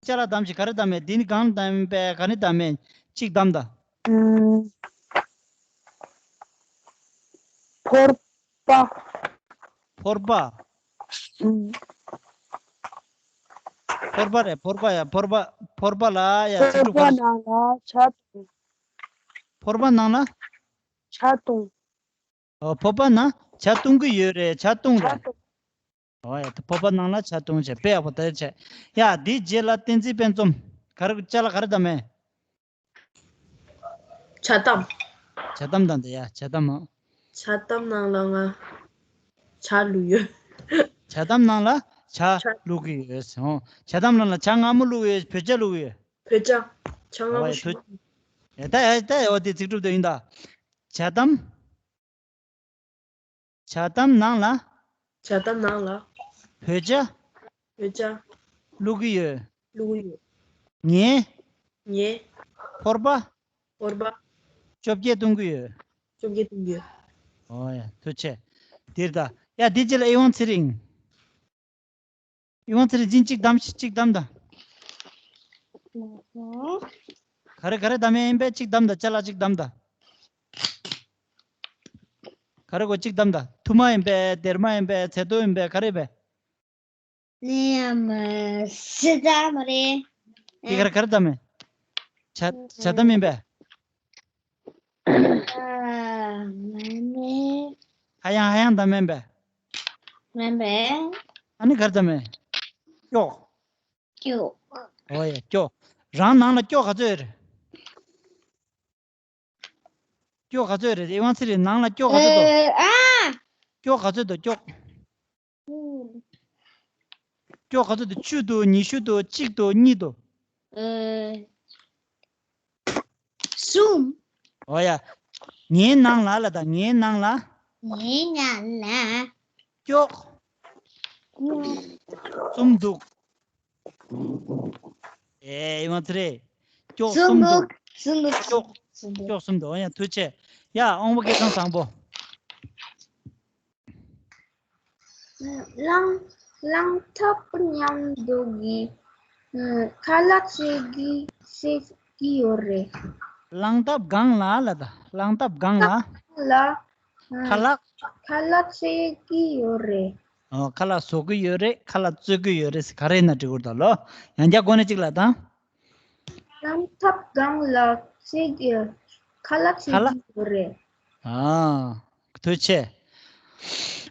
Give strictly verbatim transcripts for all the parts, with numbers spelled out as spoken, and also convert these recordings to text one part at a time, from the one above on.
ཅ་ལག་བདམས་ཤིག་ག་རེ་བདམས་མེད། འདི་ནི་གང་བདམས་པས། ག་ནི་བདམས་མེད། གཅིག་བདམས་དང་། ཨུམ། ཕོར་པ། ཕོར་པ། ཨུམ། ཕོར་པ་རེད། ཕོར་པ་ཡ། ཕོར་པ། ཕོར་པ་ལ་ཡ། ཚིག་གྲུབ་ག་རེ། ཕོར་པ་ནང་ལ་ཇ་བཏུང་། ཕོར་པ་ནང་ལ་ཇ་བཏུང་། ཨོ། ཕོར་པ་ནང་ཇ་བཏུང་གི་ཡོད་རེད། ཇ་བཏུང་རེད། ཇ་བཏུང་། ཨོ་ཡ། ད་ཕོར་པ་ནང་ལ་ཇ་བཏུང་བྱས། དཔེ་ཡག་པོ་དེ་བྱས། ཡ། འདིའི་རྗེས་ལ་བསྟན་འཛིན་དཔལ་འཛོམས། ག་རེ། ཅ་ལག་ག་རེ་བདམས་མེད། ཇ་དམ། ཇ་དམ་དང་དེ་ཡ། ཇ་དམ་མ། ཇ་དམ་ནང་ལ་ང་ཇ་བླུགས་ཡོད། ཇ་དམ་ནང་ལ་ཇ་ཇ། བླུགས་ཀྱི་ཡོད། ཨོ། ཇ་དམ་ནང་ལ་ཇ་མངར་མོ་བླུགས་ཡོད། བོད་ཇ་བླུགས་ཡོད། བོད་ཇ། ཇ་མངར་མོ། ཨོ་ཡ། ཞིམ་པོ། ཐུགས། ཡ། ད་ཡ། ད་ཡ། འོ་དེ་ཚིག་གྲུབ་དེ་ཡིན་ད། ཇ་དམ། ཇ་དམ་ནང་ལ། ཇ་དམ་ནང་ལ། བོད་ཇ། བོད་ཇ། བླུགས་ཀྱི་ཡོད། བླུགས་ཀྱི་ཡོད། ངས། ངས། ཕོར་པ། ཕོར་པ། བཅོ་བརྒྱད་བཏུང་གི་ཡོད། བཅོ་བརྒྱད་བཏུང་གི་ཡོད། ཨོ་ཡ། ཐུགས་རྗེ་ཆེ། འདིར་ད། ཡ། འདི་རྗེས་ལ་ཨི་ཝང་ཚེ་རིང་། ཨི་ཝང་ཚེ་རིང་། འཛིན། གཅིག་བདམས་ཤིག་གཅིག་བདམས་དང་། ག་རེ་ག་རེ་བདམས་ཡིན་པས། གཅིག་བདམས་དང་། ཅ་ལག་གཅིག་བདམས་དང་། ག་རེ་གོ་གཅིག་བདམས་དང་། ཐུར་མ་ཡིན་པས། སྡེར་མ་ཡིན་པས། ཚལ་ཏོག་ཡིན་པས། ག་རེ་ཡིན་པས། ནི་ཡ་མ་སི་ད་མ་རེད། འདི་ག་རེ་ག་རེ་བདམས་མེད། ཇ། ཇ་དམ་ཡིན་པས། ཨ། མ་ནི། ཧ་ཡང་ཧ་ཡང་བདམས་མེད་པས། མེད་པས། ཨ་ནི་ག་རེ་བདམས་མེད། སྐྱོག་སྐྱོག་ཨོ་ཡ། སྐྱོག་རང་ནང་ལ་སྐྱོག་ག་ཚོད་ཡོད་རེད། སྐྱོག་ག་ཚོད་རེད། ཨི་ཝང་ཚེ་རིང་། ནང་ལ་སྐྱོག་ག་ཚོད་འདུག་ཨ། སྐྱོག་ག་ཚོད་འདུག་སྐྱོག་སྐྱོག་ག་ཚོད་འདུག་བཅུ་འདུག་ཉི་ཤུ་འདུག་གཅིག་འདུག་གཉིས་འདུག་ཨ། གསུམ། ཨོ་ཡ། ངའི་ནང་ལ་ལ་ད། ངའི་ནང་ལ། ངའི་ནང་ལ། སྐྱོག་གསུམ་འདུག་ཨེ། ཨི་ཝང་ཚེ་རིང་། སྐྱོག་གསུམ་འདུག་གསུམ་འདུག་གསུམ་འདུག་སྐྱོག་གསུམ་འདུག་སྐྱོག་གསུམ་འདུག་ཨོ་ཡ། ཐུགས་རྗེ་ཆེ། ཡ། དབང་པོ་སྐལ་བཟང་བཟང་པོ། གླང་། གླང་ཐབས་མཉམ་དུ་གི་ཁ་ལག་བཟོ་གི་བཟོ་གི་ཡོད་རེད། གླང་ཐབས་སྒང་ལ་ལ་ད། གླང་ཐབས་སྒང་ལ། ལ། ཁ་ལག་ཁ་ལག་བཟོ་གི་ཡོད་རེད། ཨོ། ཁ་ལག་བཟོ་གི་ཡོད་རེད། ཁ་ལག་བཟོ་གི་ཡོད་རེད། ག་རེ་ཡིན་ན་འབྲི་དགོས་རེད་ད་ལོ། ཡང་བསྐྱར་གོ་ནས་གཅིག་ལ་དང་། གླང་ཐབས་སྒང་ལ་བཟོ་གི། ཁ་ལག་ཁ་བཟོ་ལག་གི་ཡོད་རེད། ཨ། ཐུགས་རྗེ་ཆེ།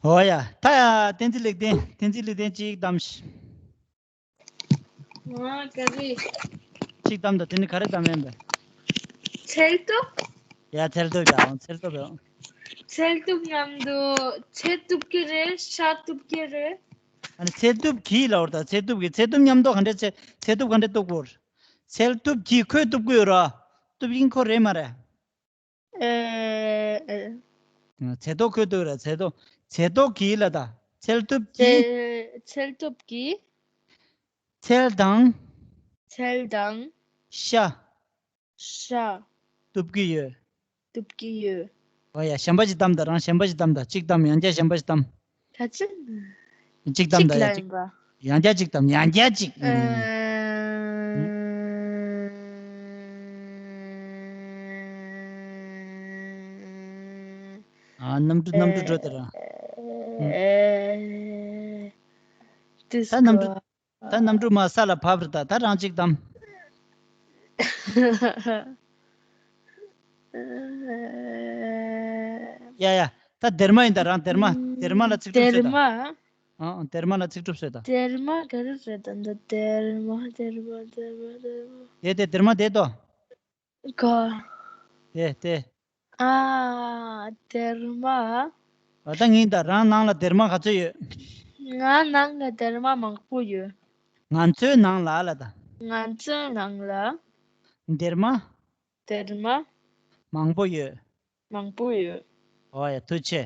ཨོ་ཡ། ད་ཡ། བསྟན་འཛིན་ལེགས་ལྡན། བསྟན་འཛིན་ལེགས་ལྡན་གཅིག་བདམས་ཤིག་ང་ག་རེ། གཅིག་བདམས་དང་། དེ་ནི་ག་རེ་བདམས་ཡིན་པས། ཚལ་སྟོབས། ཡ། ཚལ་སྟོབས་ཡ། ཚལ་སྟོབས་ཡ། ཚལ་སྟོབས་མཉམ་དུ་ཚལ་སྟོབས་ཀྱི་རེད། ཤ་སྟོབས་ཀྱི་རེད། ཨ་ནི་ཚལ་སྟོབས་ཀྱི་ལབ་པ་ད། ཚལ་སྟོབས་ཀྱི། ཚལ་སྟོབས་མཉམ་དུ་ག་འདྲ་ཚལ། ཚལ་སྟོབས་ག་འདྲ་སྟོབས་ཀྱི། ཚལ་སྟོབས་ཀྱིས་ཁོས་སྟོབས་ཀྱི་ཡོད་ར། སྟོབས་ཡིན་ཁོ་རེད་མ་རེད། ཨེ། ཨེ། ཚལ་ཏོག་ཁོས་སྟོབས་ར། ཚལ་ཏོག་ཚལ་ཏོག་གིས་ལ་ད། ཚལ་སྟོབས་ཀྱིས། ཚལ། ཚལ་སྟོབས་ཀྱིས། ཚལ་དང་། ཚལ་དང་། ཤ། ཤ། སྟོབས་ཀྱི་ཡོད། སྟོབས་ཀྱི་ཡོད། ཨོ་ཡ། གཞན་པ་ཞིག་བདམས་དང་། རང་གཞན་པ་ཞིག་བདམས་དང་། གཅིག་བདམས། ཡང་བསྐྱར་གཞན་པ་ཞིག་བདམས། ག་ཚོད། གཅིག་བདམས་དང་། ཡང་གཅིག་ཡང་བསྐྱར་གཅིག་བདམས། ཡང་བསྐྱར་གཅིག་བདམས། ཨ། ཨ། གནམ་གྲུ། གནམ་གྲུ་འགྲོ་དེ་རང་། ཨ། ད་གནམ་གྲུ། ད་གནམ་གྲུ་མར་ས་ལ་བབས་རེད་ད། ད་རང་གཅིག་བདམས། ཡ་ཡ། ད་སྡེར་མ་ཡིན་ད། རང་སྡེར་མ། སྡེར་མ་ལ་ཚིག་གྲུབ་བཟོས་ད། སྡེར་མ། ཨ། སྡེར་མ་ལ་ཚིག་གྲུབ་བཟོས་ད། སྡེར་མ་ག་རེ་རེད་ད། འདི་སྡེར་མ། སྡེར་མ། སྡེར་མ། སྡེར་མ། དེ་དེ་སྡེར་མ་དེ་ཏོ། ག་དེ་དེ། ཨ། སྡེར་མ། ཨ། ད་ངས་ད། རང་ནང་ལ་སྡེར་མ་ག་ཚོད་ཡོད། ང་ནང་ལ་སྡེར་མ་མང་པོ་ཡོད། ང་ཚོའི་ནང་ལ་ལ་ད། ང་ཚོའི་ནང་ལ། སྡེར་མ། སྡེར་མ། མང་པོ་ཡོད། མང་པོ་ཡོད། ཨོ་ཡ། ཐུགས་རྗེ་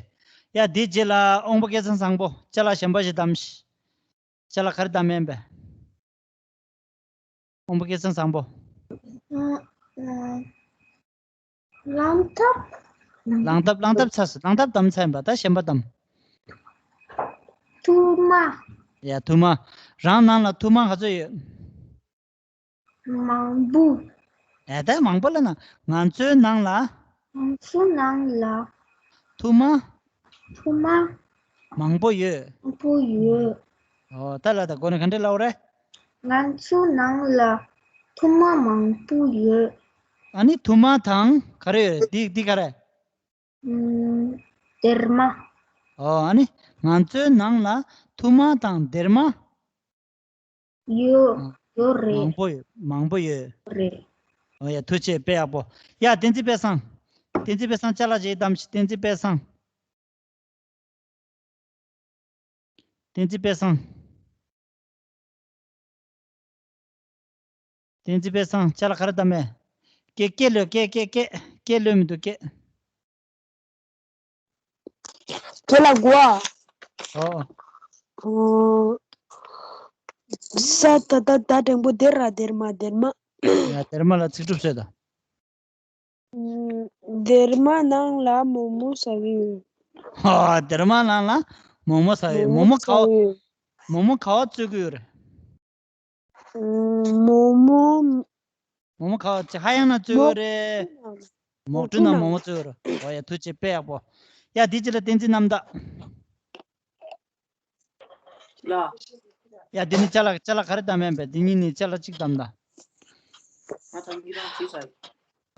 ཆེ། ཡ། དེའི་རྗེས་ལ་དབང་པོ་སྐལ་བཟང་བཟང་པོ། ཅ་ལག་གཞན་པ་ཞིག་བདམས་ཤིག་ཅ་ལག་ག་རེ་བདམས་ཡིན་པས། དབང་པོ་སྐལ་བཟང་བཟང་པོ། ཨ། ཨ། གླང་ཐབས། གླང་ཐབས། གླང་ཐབས་ཚར་སོང་། གླང་ཐབས་བདམས་ཚར་ཡིན་པ། ད་གཞན་པ་བདམས། ཐུར་མ། ཡ། ཐུར་མ། རང་ནང་ལ་ཐུར་མ་ག་ཚོད་ཡོད། མང་པོ། ཨེ་ད་མང་པོ་ལ་ན། ང་ཚོའི་ནང་ལ། ང་ཚོའི་ནང་ལ། ཐུར་མ། ཐུར་མ། མང་པོ་ཡོད། མང་པོ་ཡོད། ཨོ་ད་ལ་ད་གོ་ནི་ག་འདྲ་ལབ་རེད། ང་ཚོའི་ནང་ལ་ཐུར་མ་མང་པོ་ཡོད། ཨ་ནི་ཐུར་མ་དང་ག་རེ་ཡོད་རེད། འདི་འདི་ག་རེ། ཨུམ། སྡེར་མ། ཨོ་ཨ་ནི་ང་ཚོའི་ནང་ལ་ཐུར་མ་དང་སྡེར་མ། ཡོད། ཨ། ཡོད་རེད། མང་པོ་ཡོད། མང་པོ་ཡོད། རེད། ཨོ་ཡ་ཐུགས་རྗེ་ཆེ། དཔེ་ཡག་པོ། ཡ་བསྟན་འཛིན་དཔལ་བཟང་། བསྟན་འཛིན་དཔལ་བཟང་ཅ་ལག་ཅིག་བདམས་ཤིག་བསྟན་འཛིན་དཔལ་བཟང་། བསྟན་འཛིན་དཔལ་བཟང་། བསྟན་འཛིན་དཔལ་བཟང་ཅ་ལག་ག་རེ་བདམས་མེད། སྐད་སྐད་ལོས་སྐད་སྐད་སྐད་སྐད་ལོས་མི་འདུག་སྐད། ཁྱེད་ལ་གོ་ཨ། ཨོ། ཨོ། ས་ད་ད་ད་འགྲེང་བུ་སྡེར་ར་སྡེར་མ་སྡེར་མ། ཡ་སྡེར་མ་ལ་ཚིག་གྲུབ་བཟོས་དང་། ཨུམ། སྡེར་མ་ནང་ལ་མོག་མོག་ཟ་གི་ཡོད། ཧ། སྡེར་མ་ནང་ལ་མོག་མོག་ཟ་ཡོད། མོག་མོག་ག་བ། ཟ་གི་ཡོད། མོག་མོག་ག་བ་བཙོས་ཀྱི་ཡོད་རེད། མོག་མོག་ག་བ་ཅི་ཧ་ཡང་ན་བཙོས་ཡོད་རེད། མོག་ཀྲུ་ན་མོག་མོག་བཙོས་ཡོད་རེད། ཨོ་ཡ་ཐུགས་རྗེ་ཆེ། དཔེ་ཡག་པོ། ཡ་འདི་ཅི་ལ་བསྟན་འཛིན་རྣམ་དག་ལ། ཡ་འདི་ནི་ཅ་ལག་ཅ་ལག་ག་རེ་བདམས་ཡིན་པས། འདི་གཉིས་ནི་ཅ་ལག་གཅིག་བདམས་དང་། ང་ད་གཉིས་རང་བྱས་ས་ཡིན།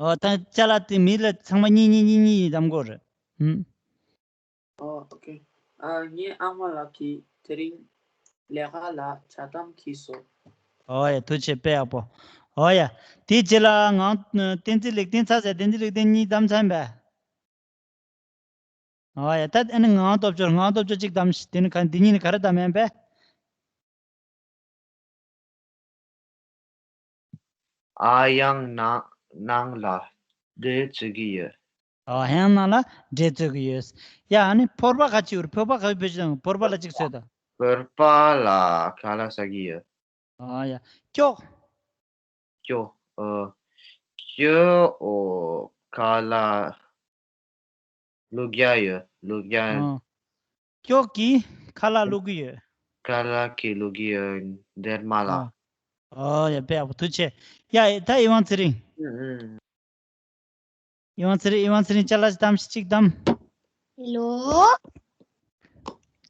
ཨོ་ད་ཅ་ལག་དེ་མི་ལ་ཚང་མ་གཉིས་གཉིས་གཉིས་གཉིས་བདམས་དགོས་རེད། ཧུམ། ཨོ་ཨོ་ཁེ། ཨ་ངའི་ཨ་མ་ལགས་ཀྱིས་དེ་རིང་ལས་ཀ་ལ་ཇ་དམ་འཁྱེར་སོང་། ཨོ་ཡ་ཐུགས་རྗེ་ཆེ། དཔེ་ཡག་པོ། ཨོ་ཡ། དེའི་རྗེས་ལ་ངང་བསྟན་འཛིན་ལེགས་ལྡན་ཚར་ཟེར། བསྟན་འཛིན་ལེགས་ལྡན་གཉིས་བདམས་ཚར་ཡིན་པས། ཨོ་ཡ། ད་ཨ་ནི་ངག་དབང་སྟོབས་འབྱོར། ངག་དབང་སྟོབས་འབྱོར་གཅིག་བདམས་ཤིག་དེ་ནི་ག་འདི་གཉིས་ནི་ག་རེ་བདམས་ཡིན་པས། ཨ་ཡང་ན་ནང་ལ་འབྲས་བཙོས་ཀྱི་ཡོད། ཨ་ཡང་ནང་ལ་འབྲས་བཙོས་ཀྱི་ཡོད། ཡ་ཨ་ནི་ཕོར་པ་ག་ཅིག་ཡོད་རེད། ཕོར་པ་ག་བེད་སྤྱོད་དང་། ཕོར་པ་ལ་གཅིག་བཟོས་དང་། ཕོར་པ་ལ་ཁ་ལག་ཟ་གི་ཡོད། ཨ་ཡ། སྐྱོགས། སྐྱོགས། ཨ། སྐྱོགས། ཨོ། ཁ་ལག་བླུག་ཡ་ཡོད། བླུག་ཡ། ཨ། སྐྱོགས་ཀྱིས་ཁ་ལག་བླུག་གི་ཡོད། ཁ་ལག་གིས་བླུག་གི་ཡོད། སྡེར་མ་ལ། ཨ། ཨོ་ཡ་དཔེ་ཡག་པོ། ཐུགས་རྗེ་ཆེ། ཡ་ད་ཨི་ཝང་ཚེ་རིང་། ཨུ་ཨུ། ཨི་ཝང་ཚེ་རིང་། ཨི་ཝང་ཚེ་རིང་ཅ་ལག་ཅིག་བདམས་ཤིག་གཅིག་བདམས། ཧེ་ལོ།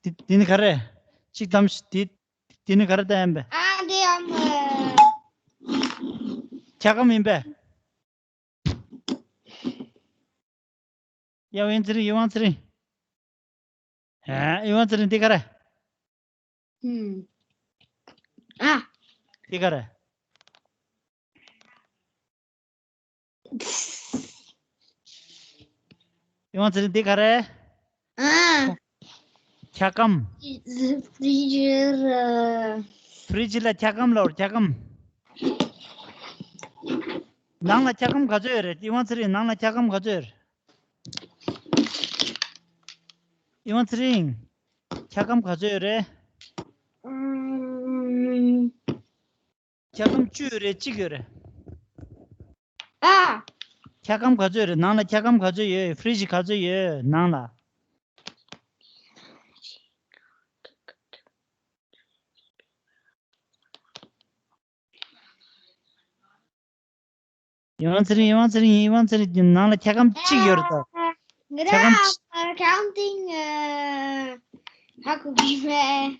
འདི་འདི་ནི་ག་རེ། གཅིག་བདམས་ཤིག་འདི་འདི་ནི་ག་རེ་བདམས་ཡིན་པས། ཨ་འདི་ཨམ། འཁྱག་སྒམ་ཡིན་པས། ཡ་ཝེན་ཚེ་རིང་། ཨི་ཝང་ཚེ་རིང་། ཨེ་ཨི་ཝང་ཚེ་རིང་། འདི་ག་རེ། ཨུམ། ཨ། འདི་ག་རེ། ཨི་ཝང་ཚེ་རིང་། འདི་ག་རེ། ཨ། འཁྱག་སྒམ། ཕི་རི་ཇི་ལ། ཕི་རི་ཇི་ལ་འཁྱག་སྒམ་ལབ། འཁྱག་སྒམ། ནང་ལ་འཁྱག་སྒམ་ག་ཚོད་ཡོད་རེད། ཨི་ཝང་ཚེ་རིང་། ནང་ལ་འཁྱག་སྒམ་ག་ཚོད་ཡོད་རེད། ཨི་ཝང་ཚེ་རིང་། འཁྱག་སྒམ་ག་ཚོད་ཡོད་རེད། ཨུམ། འཁྱག་སྒམ་བཅུ་ཡོད་རེད། གཅིག་ཡོད་རེད། ཨ། འཁྱག་སྒམ་ག་ཚོད་རེད། ནང་ལ་འཁྱག་སྒམ་ག་ཚོད་ཡོད། ཕི་རི་ཇི་ག་ཚོད་ཡོད་ནང་ལ། ཨི་ཝང་ཚེ་རིང་། ཨི་ཝང་ཚེ་རིང་། ཨི་ཝང་ཚེ་རིང་། ནང་ལ་འཁྱག་སྒམ་གཅིག་ཡོད་རེད་ད། ང་འཁྱག་སྒམ་རང་ཁའུན་ཊིང་ཧ་གོ་གི་མེད།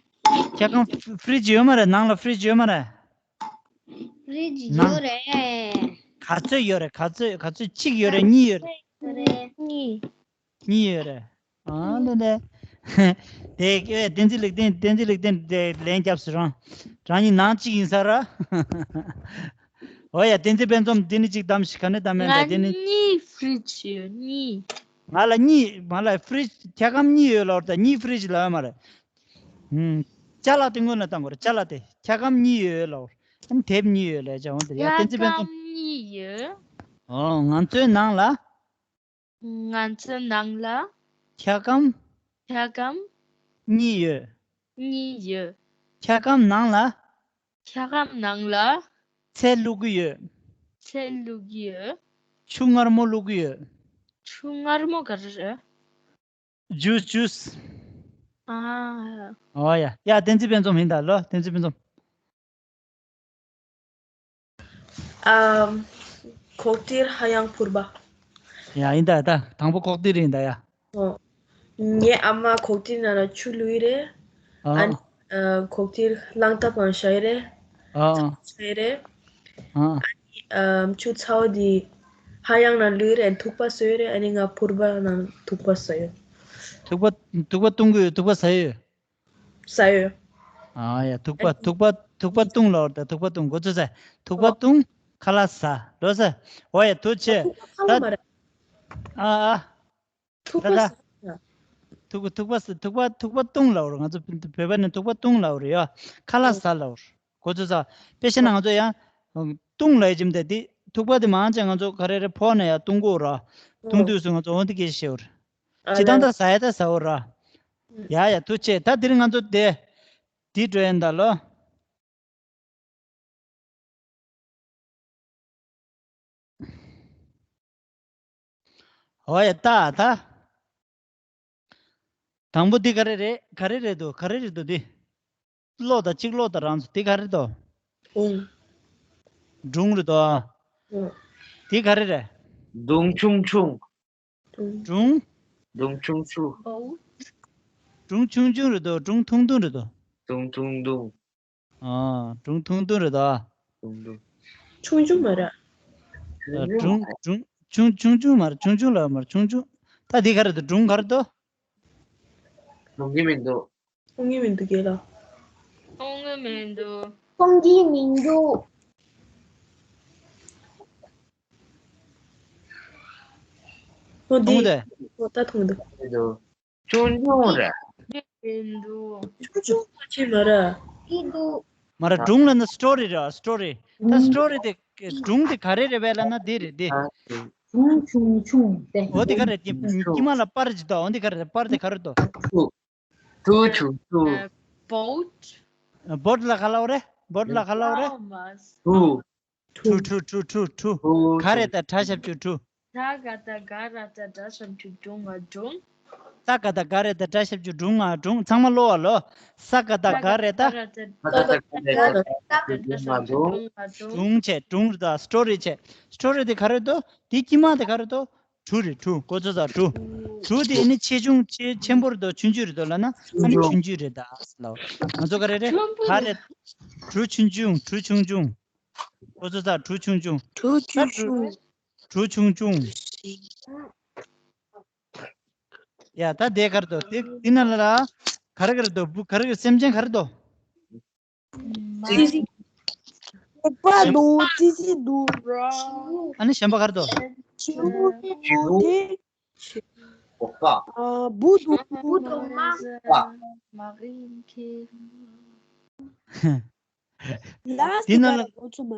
འཁྱག་སྒམ། ཕི་རི་ཇི་ཡོད་མ་རེད། ནང་ལ་ཕི་རི་ཇི་ཡོད་མ་རེད། ཕི་རི་ཇི་ཡོད་རེད། ག་ཚོད་ཡོད་རེད། ག་ཚོད། ག་ཚོད། གཅིག་ཡོད་རེད། གཉིས་ཡོད་རེད། ཡོད་རེད། གཉིས། གཉིས་ཡོད་རེད། ཨ་ལེ་ལེ། དེ་ཨེ་བསྟན་འཛིན་ལེགས་ལྡན། བསྟན་འཛིན་ལེགས་ལྡན་དེ་ལན་རྒྱབ་སོང་། རང་ཉིད་ནང་གཅིག་ཡིན་ས་ར། འོ་ཡ། བསྟན་འཛིན་དཔལ་འཛོམས། འདི་ནི་གཅིག་བདམས་ཤིག་ག་ནས་བདམས་མེད་ད། ང་འདི་ནི། གཉིས། ཕི་རི་ཇི་ཡོད། གཉིས། ང་ལ་གཉིས། ང་ལ་ཕི་རི་ཇི། འཁྱག་སྒམ་གཉིས་ཡོད་ལབ་ད། གཉིས་ཕི་རི་ཇི་ལབ་ཡོད་མ་རེད། ཧུམ། ཅ་ལག་དེ་སྔོན་ལ་བཏང་དགོས་རེད། ཅ་ལག་དེ། འཁྱག་སྒམ་གཉིས་ཡོད་ལབ། ཨ་ནི་དེབ་གཉིས་ཡོད་ལབ་བྱ་འོང་དེ། ཡ་བསྟན་འཛིན་དཔལ་འཛོམས། འཁྱག་སྒམ་གཉིས་ཡོད། ཨོ། ང་ཚོའི་ནང་ལ། ང་ཚོའི་ནང་ལ། འཁྱག་སྒམ། འཁྱག་སྒམ། གཉིས་ཡོད། གཉིས་ཡོད། འཁྱག་སྒམ་ནང་ལ། འཁྱག་སྒམ་ནང་ལ། ཚལ་བླུག་གི་ཡོད། ཚལ་བླུག་གི་ཡོད། ཆུ་མངར་མོ་བླུག་གི་ཡོད། ཆུ་མངར་མོ་ག་རེ་རེད། ཇུས། ཇུས། ཨ། ཨོ་ཡ་ཡ། བསྟན་འཛིན་དཔལ་འཛོམས་ཡིན་ད་ལོ། བསྟན་འཛིན་དཔལ་འཛོམས། ཨམ། ཁོག་ཏིར་ཧ་ཡང་ཕུར་བ། ཡ་ཡིན་ད་ད་དང་པོ་ཁོག་ཏིར་ཡིན་ད་ཡ། ཨོ། ངའི་ཨ་མ་ཁོག་ཏིར་ནང་ལ་ཆུ་བླུགས་རེད། ཨ་ཨ་ནི་ཨ་ཁོག་ཏིར་རླངས་ཐབ་ནང་བཞག་རེད། ཨ་ཨ་བཞག་རེད། ཨ་ཨ་ནི་ཨམ་ཆུ་ཚ་བོ་དེ་ཧ་ཡང་ནང་བླུགས་རེད། ཐུག་པ་བཟོས་རེད། ཨ་ནི་ང་ཕུར་བ་ནང་ཐུག་པ་བཟོས་ཡོད། ཐུག་པ་ཐུག་པ་བཏུང་གི་ཡོད། ཐུག་པ་ཟ་ཡོད། ཟ་ཡོད། ཨ་ཡ་ཐུག་པ་ཨ་ཐུག་པ་ཐུག་པ་བཏུང་ལབ་རེད། ཐུག་པ་བཏུང་གོ་ཚོད་ཟ། ཐུག་པ་ཨོ། བཏུང་ཁ་ལག་ཟ་ལོ་ཟ། འོ་ཡ་ཐུག་ཆེ། ཐུག་པ་ཁ་ལག་ད་མ་རེད། ཨ་ཨ། ཐུག་ད་པ་ད། ཟ་ཡ། ཐུག་པ་ཐུག་པ་ཟ་ཐུག་པ་ཐུག་པ་བཏུང་ལབ་རེད། ང་ཚོ་བོད་པ་ནས་ཐུག་པ་བཏུང་ལབ་རེད་ཡ། ཁ་ལག་ཨོ། ཟ་ལབ་རེད། གོ་ཚོད་ཟ། དཔེ་བཤད་ན་ང་ཚོ་ཡང་བཏུང་ལབ་ཡ་ཅིམ་དེ་དེ་ཐུག་པ་དེ་མང་ཆེ་ང་ཚོ་ག་རེ་རེ་ཕོག་ནས་ཡ་བཏུང་གོ་ར། བཏུང་ཨོ། དུས་སུ་ང་ཚོ་འོ་འདི་སྐད་ཆ་བཤད་རེད། ཨ་ཅི་ལ། དང་ད་ཟ་ཡ་ད་ཟ་འོ་ར། ཡ་ཡ་ཐུག་ཆེ། ད་འདིར་ང་ཚོ་དེ། འདི་འགྲོ་ཡིན་ད་ལོ། འོ་ཡ་ད་ད། དང་པོ་འདི་ག་རེ་རེད། ག་རེ་རེད་འདུག་ག་རེ་རེད་འདུག་འདི། ཀློག་ད་གཅིག་ཀློག་ད་རང་ཚོ་འདི་ག་རེ་འདུག་སྒྲུང་། སྒྲུང་རེད་འདུག་ཨ། འདི་ག་རེ་རེད། སྒྲུང་ཆུང་ཆུང་། སྒྲུང་། སྒྲུང་ཆུང་ཆུང་། སྒྲུང་ཆུང་ཆུང་རེད་དོ། སྒྲུང་ཐུང་ཐུང་རེད་དོ། ཐུང་ཐུང་ཐུང་། ཨ། སྒྲུང་ཐུང་ཐུང་རེད་དོ། ཐུང་ཐུང་། ཆུང་ཆུང་མ་རེད། ཨ། སྒྲུང་སྒྲུང་ཆུང་ཆུང་ཆུང་མ་རེད། ཆུང་ཆུང་ལ་མ་རེད། ཆུང་ཆུང་། ད་འདི་ག་རེད་དོ། སྒྲུང་ག་རེད་དོ། སྒྲུང་གི་མི་འདུག་སྒྲུང་གི་མི་འདུག་གས་ལ། སྒྲུང་གི་མི་འདུག་སྒྲུང་གི་མི་འདུག་ཨོ་འདི། མཐོང་དེ། ཨོ་ད་མཐོང་འདུག་ཆུང་ཆུང་རེད། ཆུང་ཆུང་ཅི་མ་རེད། མ་རེད། སྒྲུང་ལ་ནི་སི་ཊོ་རི་རེད། སི་ཊོ་རི། ད་སི་ཊོ་རི་དེ་སྒྲུང་དེ་ག་རེ་རེད་པས་ལབ་ན་འདི་རེད་འདི། ཆུང་ཆུང་ཆུང་དེ། འོ་དེ་ག་རེད། དཀྱིལ་མ་ལ་པར་ཅིག་འདུག་འོ་འདི་ག་རེ་རེད། པར་དེ་ག་རེ་འདུག་ཆུ་ཆུང་ཆུང་། བོཊ། བོཊ་ལ་ག་ལབ་རེད། བོཊ་ལ་ག་ལབ་རེད། ཆུ། ཁྲུ་ཁྲུ་ཁྲུ་ཁྲུ་ཁྲུ། ག་རེད་ད་གྲ་ཞབས་ཀྱུ་ཁྲུ། ད་ག་ད་ག་ར་ད་གྲ་ཞབས་ཀྱུ་སྒྲུང་ང་སྒྲུང་། ད་ག་ད་ག་རེད་ད་གྲ་ཞབས་ཀྱུ་སྒྲུང་ང་སྒྲུང་། ཚང་མ་ཀློག་ཨ་ལོ། ས་ག་ད་ག་རེད་ད། ད་ག་ད་ག་རེད་ད་གྲ་ཞབས་ཀྱུ་སྒྲུང་ང་སྒྲུང་། སྒྲུང་བྱས། སྒྲུང་རེད་ད། སི་ཊོ་རི་བྱས། སི་ཊོ་རི་དེ་ག་རེད་དོ། དེ་དཀྱིལ་མ་དེ་ག་རེད་དོ། གྲུ་རེད་གྲུ། གོ་ཚོད་ཟ། གྲུ། གྲུ་དེ་ཨ་ནི་ཆེ་ཆུང་ཆེ་ཆེན་པོ་རེད་དོ། ཆུང་ཆུང་རེད་དོ་ལབ་ན་ཨ་ནི་ཆུང་ཆུང་རེད་ད་ལབ། ང་ཚོ་ག་རེ་རེད། ག་རེད། གྲུ་ཆུང་ཆུང་། གྲུ་ཆུང་ཆུང་། ཁོ་ཚོ་ཚ། གྲུ་ཆུང་ཆུང་། གྲུ་ཆུང་ཆུང་། གྲུ་ཆུང་ཆུང་། ཡ་ད་དེ་ག་རེ་འདུག་དེ་དེ་ན་ལ་ལ་ག་རེ་ག་རེ་འདུག་བུ་ག་རེ་ག་རེ། སེམས་ཅན་ག་རེ་འདུག་ཙི་ཙི། སྡིག་པ་འདུག་ཙི་ཙི་འདུག་ཨ་ནི་གཞན་པ་ག་རེ་འདུག་བྱིའུ་དེ། ཨ། བུ་འདུག་བུ་འདུག་མ། ལ་དེ་ན་ལ་འགོ་ཚུགས་མ།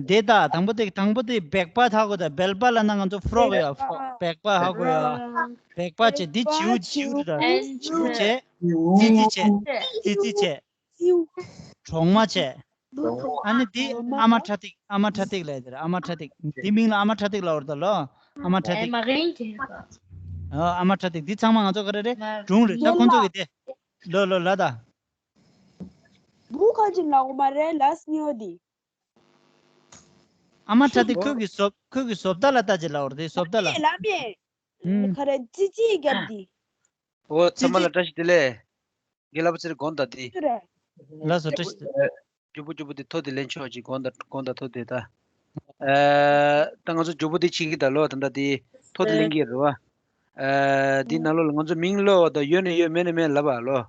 དེ་ད་དང་པོ་དེ་དང་པོ་དེ་སྦལ་པ་ཧ་གོ་ད། སྦལ་པ་ལབ་ན་ང་ཚོ་ཕྲོག་ཡ། སྦལ་པ་ཧ་གོ་ཡ། སྦལ་པ་བྱས། འདི་བྱིའུ་བྱིའུ་རེད་ད། བྱིའུ་བྱས། ཙི་ཙི་བྱས། ཙི་ཙི་བྱས། གྲོག་མ་བྱས། ཨ་ནི་འདི་ཨ་མ་ཁྲ་ཐིག་ཨ་མ་ཁྲ་ཐིག་ལབ་ཡ་དེ་རེད། ཨ་མ་ཁྲ་ཐིག་འདི་མིང་ལ་ཨ་མ་ཁྲ་ཐིག་ལབ་རེད་ད་ལོ། ཨ་མ་ཁྲ་ཐིག་ཨ་མ་ཁྲ་ཐིག་འདི་ཚང་མ་ང་ཚོ་ག་རེ་རེད། སྒྲུང་རེད་ད། ཁོང་ཚོ་གི་དེ། ལོ་ལོ་ལ་ད། བུ་ཁ་ཅིག་ལ་འོ་མ་རེད་ལ་སྨྱོ་དེ། ཨ་མ་ཁྲ་ཐིག་ཁོས་ཀྱི་བཟོ་ཁོས་ཀྱི་བཟོ་ལྟ་ལ་ལྟ་ཅིག་ལབ་རེད་དེ། བཟོ་ལྟ་ལ། ལ་མེ། ཨུམ། ག་རེ་ཙི་ཙི་རྒྱབ་དེ། འོ་ཚང་མ་ལ་བཀྲ་ཤིས་བདེ་ལེགས། རྒན་ལགས་པ་ཚེ་རིང་དགོངས་དག་དེ། ལགས་སོ་བཀྲ་ཤིས་བདེ་ལེགས། མགྱོགས་པོ་མགྱོགས་པོ་དེ་ཐོ་དེ་ལེན་ཆོག་ཅིག་དགོངས་དག་དགོངས་དག་ཐོ་དེ་ད། ཨ་ད་ང་ཚོ་མགྱོགས་པོ་དེ་ཕྱིན་གྱི་ད་ལོ། ད་ལྟ་དེ་ཐོ་དེ་ལེན་གྱི་རེད་བ། ཨ་དེ་ནང་ལོགས་ལ་ང་ཚོ་མིང་ཀློག་པ་དང་ཡོད་ན་ཡོད་མེད་ན་མེད་ལབ་པ་ལོ།